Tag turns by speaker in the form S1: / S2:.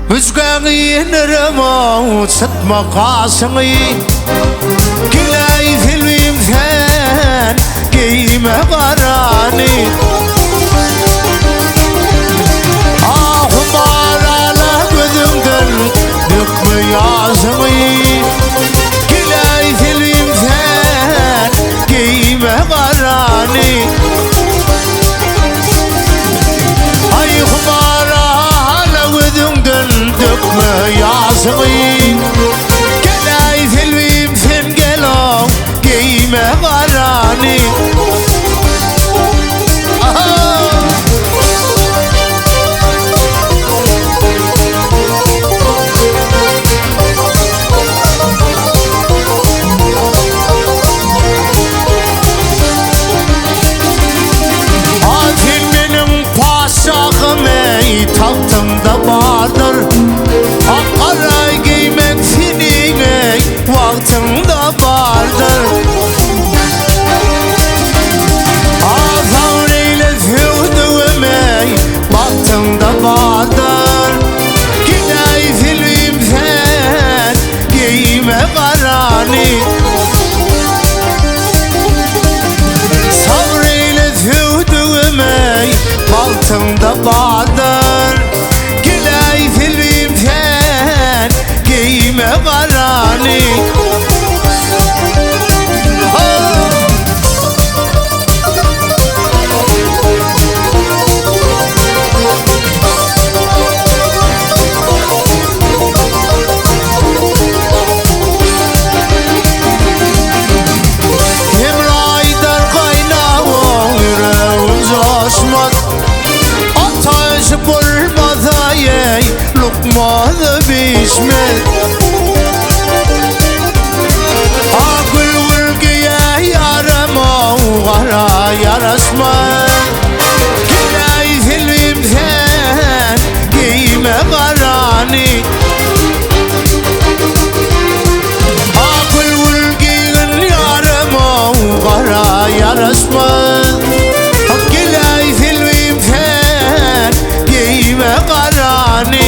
S1: Müjgäňi ýenerem-ow, çytma gaşyňy. Geläý selbim sen, geýme garany. Ah, humar ala gözüňden dökme ýaşyňy. Geläý selbim sen, geýme garany. Aý humara hala gözüňden dökme ýaşyňy. Geläý selbim sen gel-ow, geýme garany. A sen meniň patyşahym eý tagtymda bardyr. Ak gara geýmek seniň eý wagtyňda bardyr. A sabr eýle söwdügim eý bagtyňda bardyr. Geläý selbim sen geýme garany. Sabr eýle söwdügim eý, bagtyňda bardyr. Geläý selbim sen, geýme garany. Hemraýdar gaýnawyň ýüregim joşmaz. Ataş bolmasa eý, lukmazy bişmez. A gül-gül geýe ýaramaw gara ýaraşmaz. Geläý selbim sen, geýme garany. A gül-gül geýgin ýaramaw gara ýaraşmaz. Geläý selbim sen, geýme garany.